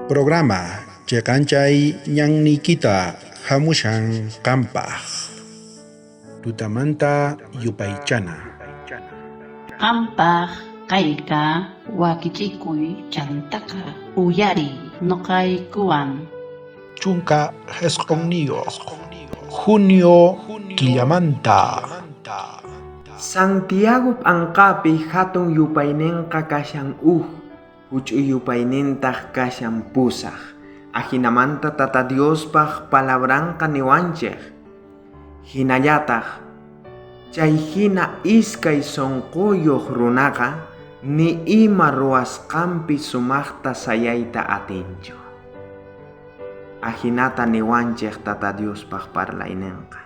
Programa cheqanchay ñanniykita hamushan qampaq. Tutamanta yupaychana. Qampaq kayqa wakichikuy chantaqa uyariy noqaykuwan. 19 junio killamanta. Santiago p'anqapi hatun yupaynenqa kashan uj, huch'uy yupaynintaq kashan pusaj. Ajinamanta Tata Diospaj palabranqa niwanchej. Hinallataq chay hina iskay sunquyuq runaqa ni ima ruwasqanpi sumaqta sayayta atinchu. Ajinata niwanchej Tata Diospaj parlaynenqa.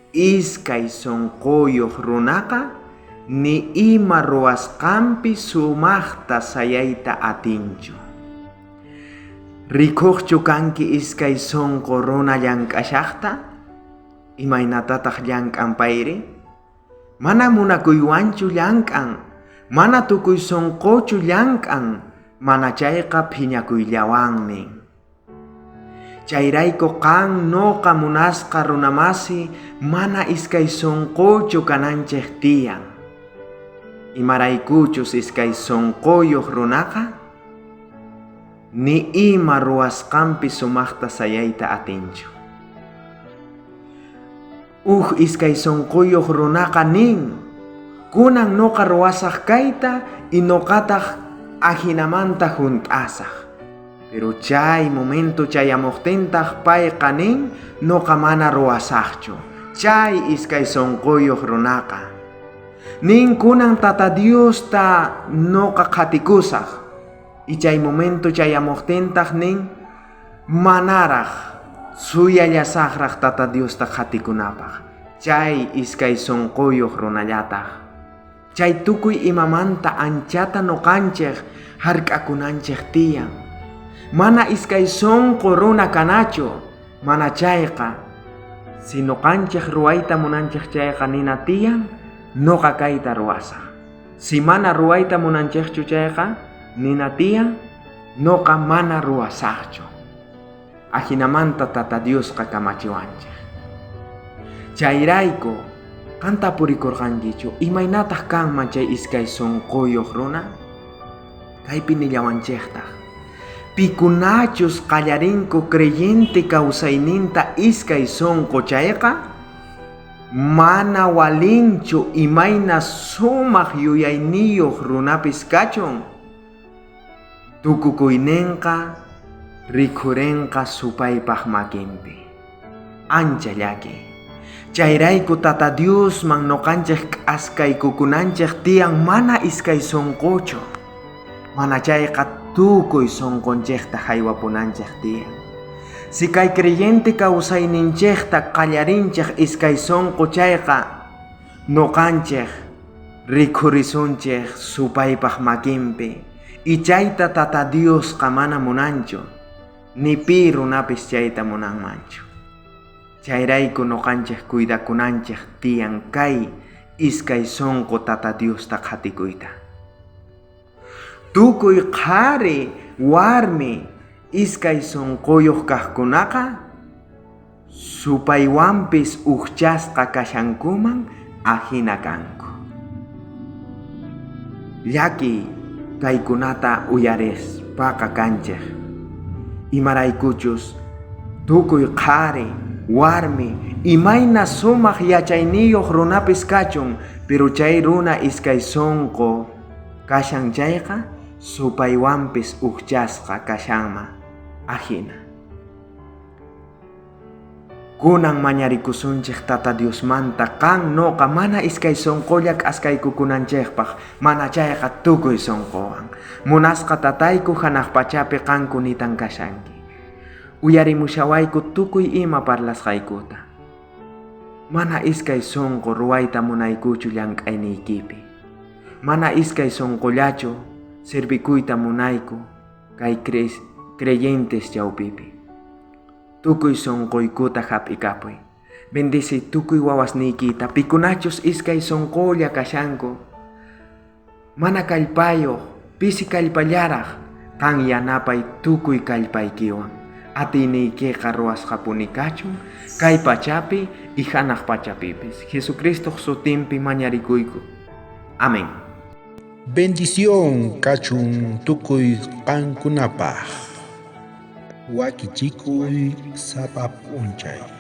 Iskay sunquyuq runaqa ni ima ruwasqanpi sumaqta sayayta atinchu. Rikuqchu kanki iskay sunqu runa llank'ashaqta? Imaynatataq llank'an payri? Mana munakuywanchu llank'an, mana tukuy sunquchu llank'an, mana chayqa phiñakuyllawanmi. Chayrayku qan noqa munasqa runamasi mana iskay sunquchu kananchej tiyan. Imaraykuchus iskay sunquyuq runaqa ni ima ruwasqanpi sumaqta sayayta atinchu. Uj iskay sunquyuq runaqa nin: Kunan noqa ruwasaj kayta y noqataq ajinamanta junt'asaj. Pero chay momento chayamuqtintaq payqa nin: Noqa mana ruwasajchu. Chay iskay sunquyuq runaqa. Nin kunan Tata Diosta noqa qhatikusaj. Y chay momento chayamuqtintaq nin: Manaraj suyallasajraj Tata Diosta qhatikunapaj. Chay iskay sunquyuq runallataq. Chay tukuy imamanta anchata noqanchej hark'akunanchej tiyan. Mana iskay sunqu runa kanachu, mana chayqa. Si noqanchej ruwayta munanchej chayqa nina tiyan, noqa kayta ruwasaj. Si mana ruwayta munanchejchu chayqa, nina tiyan, noqa mana ruwasajchu. Ajinamanta Tata Diosqa kamachiwanchej. Chayrayku, qan tapurikurqankichu, imaynataq kanman chay iskay sunquyuq runa? Kaypi nillawanchejtaq. Pikunachus qallarinku creyente kawsayninta iskay sunqu chayqa, mana walinchu imayna sumaq yuyayniyuq runapis kachun. Tukukuynenqa rikhurenqa supaypaj makinpi. Ancha llaki. Chayrayku Tata Diosman noqanchej k'askaykukunanchej tiyan mana iskay sunquchu. Mana chayqa tukuy sunqunchejta haywapunanchej tiyan. Si kay creyente kawsayninchejta qallarinchej iskay sunqu chayqa, noqanchej rikhurisunchej supaypaj makinpi. Y chayta Tata Diosqa mana munanchu, ni pi runapis chayta munanmanchu. Chayrayku noqanchej cuidakunanchej tiyan kay iskay sunqu Tata Diosta qhatikuyta. Tukuy qhari warmi iskay sunquyuq kajkunaqa supaywanpis ujchasqa kashankuman ajina kanku. Llaki kaykunata uyarispaqa kanchej. Imaraykuchus tukuy qhari warmi imayna sumaq yachayniyuq runapis kachun, pero chay runa iskay sunqu kashan chayqa supaywanpis ujchasqa kashanman ajina. Kunan mañarikusunchej Tata Diosmanta qan noqa mana iskay sunqulla k'askaykukunanchejpaj, mana chayqa tukuy sunquwan. Munasqa tatayku hanaq pachapi qan kunitan kashanki. Uyarimushawayku tukuy ima parlasqaykuta. Mana iskay sunqu ruwayta munaykuchu llank'ayniykipi. Mana iskay sunqullachu sirvikuyta munayku kay creyentes chawpipi. Tukuy sunquykuta hap'ikapuy. Bendice tukuy wawasniykita, pikunachus iskay sunqulla kashanku. Mana kallpayuq, pisi kallpallaraj, Qan yanapay tukuy kallpaykiwan. Atiyniykiqa ruwasqapuni kachun kay pachapi y hanaq pachapipis. Jesucristoj sutinpi mañarikuyku. Amén. Bendición kachun tukuy qankunapaj. Wakichikuy sapa p'unchay.